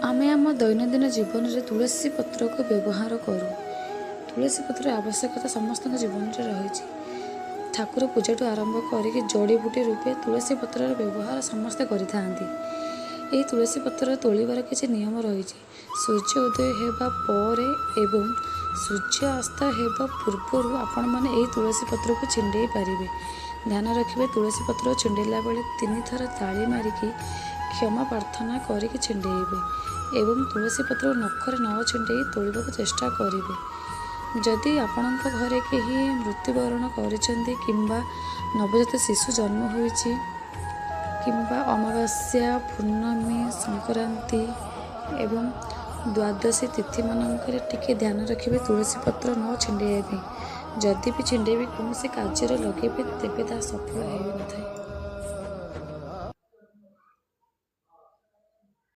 ଆମେ ଆମ ଦୈନନ୍ଦିନ ଜୀବନରେ ତୁଳସୀ ପତ୍ରକୁ ବ୍ୟବହାର କରୁ। ତୁଳସୀ ପତ୍ରର ଆବଶ୍ୟକତା ସମସ୍ତଙ୍କ ଜୀବନରେ ରହିଛି। ଠାକୁର ପୂଜାଠୁ ଆରମ୍ଭ କରିକି ଜଡ଼ିବୁଟି ରୂପେ ତୁଳସୀ ପତ୍ରର ବ୍ୟବହାର ସମସ୍ତେ କରିଥାନ୍ତି। ଏହି ତୁଳସୀ ପତ୍ର ତୋଳିବାର କିଛି ନିୟମ ରହିଛି। ସୂର୍ଯ୍ୟ ଉଦୟ ହେବା ପରେ ଏବଂ ସୂର୍ଯ୍ୟ ଅସ୍ତ ହେବା ପୂର୍ବରୁ ଆପଣମାନେ ଏହି ତୁଳସୀ ପତ୍ରକୁ ଛିଣ୍ଡେଇ ପାରିବେ। ଧ୍ୟାନ ରଖିବେ, ତୁଳସୀ ପତ୍ର ଛିଣ୍ଡେଇଲା ବେଳେ 3 ଥର ତାଳି ମାରିକି କ୍ଷମା ପ୍ରାର୍ଥନା କରିକି ଛିଣ୍ଡେଇବେ ଏବଂ ତୁଳସୀ ପତ୍ର ନଖରେ ନ ଛିଣ୍ଡେଇ ତୋଳିବାକୁ ଚେଷ୍ଟା କରିବେ। ଯଦି ଆପଣଙ୍କ ଘରେ କେହି ମୃତ୍ୟୁବରଣ କରିଛନ୍ତି କିମ୍ବା ନବଜାତ ଶିଶୁ ଜନ୍ମ ହୋଇଛି କିମ୍ବା ଅମାବାସ୍ୟା, ପୂର୍ଣ୍ଣମୀ, ସଂକ୍ରାନ୍ତି ଏବଂ ଦ୍ୱାଦଶୀ ତିଥିମାନଙ୍କରେ ଟିକେ ଧ୍ୟାନ ରଖିବେ ତୁଳସୀ ପତ୍ର ନ ଛିଣ୍ଡେଇବା ପାଇଁ। ଯଦି ବି ଛିଣ୍ଡେଇବେ, କୌଣସି କାର୍ଯ୍ୟରେ ଲଗେଇବେ, ତେବେ ତାହା ସଫଳ ହୋଇନଥାଏ।